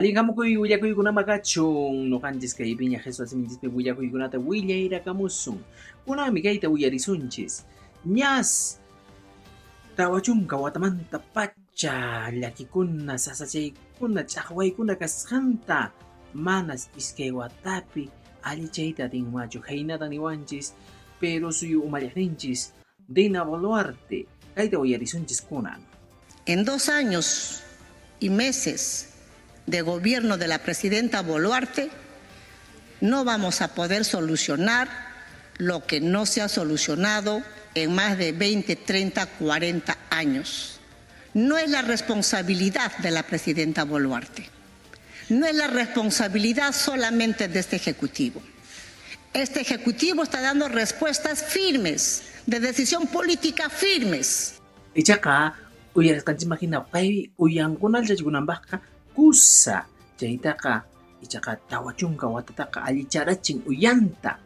Allin hamukuy willakuykunama kachun, nuqanchis kaypiña qhichwa siminchispi willakuykunata willayrakamusun. Kunanmi kayta uyarisunchis. Ñas 40 watamanta pacha llakikuna, sasachaykuna, ch'aqwaykuna kasqanta manas 2 watapi allichayta atinmachu. Khaynatan niwanchis Perú suyu umalliqninchis Dina Boluarte. Kayta uyarisunchis kunan. En 2 años y meses de gobierno de la presidenta Boluarte, no vamos a poder solucionar lo que no se ha solucionado en más de 20, 30, 40 años. No es la responsabilidad de la presidenta Boluarte. No es la responsabilidad solamente de este Ejecutivo. Este Ejecutivo está dando respuestas firmes, de decisión política firmes. Ichaqa, uyarisqanchikman hina pay uyankuna allichachikunanpaqqa kusa chaytaqa ichaqa 40 watataqa allicharachin uyanta.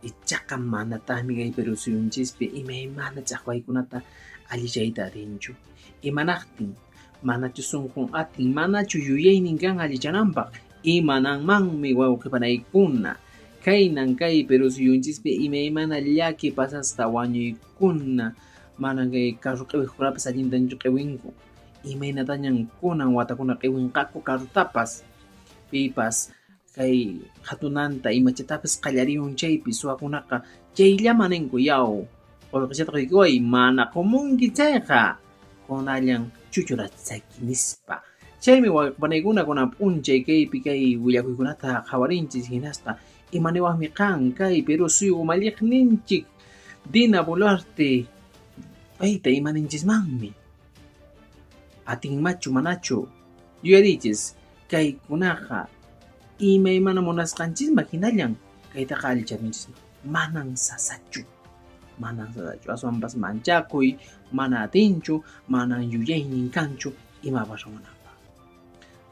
Ichaqa manataqmi kay Perú suyunchispi imaymana ch'aqwaykunata allichayta atinchu. Imanaqtin manachu sunqun atin, manachu yuyaynin kan allichananpaq, imananmanmi wawqipanaykuna. Kaynan kay Perú suyunchispi imaymana llaki pasasqa wañuykuna, manan kay carro q'iwiqkunapas allintanchu q'iwinku. Imaynatañan kunan watakuna q'iwinqaku carrotapas, pipas kay hatunanta imachatapas qallariyun chaypi suwakunaqa chayllaman ninku yaw qullqichata quykuway mana qumunki chayqa kunallan chuchurachayki nispa. Chaymi wawqipanaykuna kunan p'unchay kaypi kay willakuykunata qhawarinchis hinaspa imaniwaqmi qan kay Perú suyu umalliqninchik Dina Boluarte payta imaninchismanmi. Atinmachu manachu yuyarichis kaykunaqa imaymana munasqanchisman hinallan kaytaqa allicharunchisman. Manan sasachu, manan sasachu, aswanpas manchakuy, mana atinchu, manan yuyaynin kanchu imapas ruwananpaq.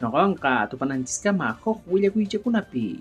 Nuqanqa tupananchiskama huk willakuychakunapi.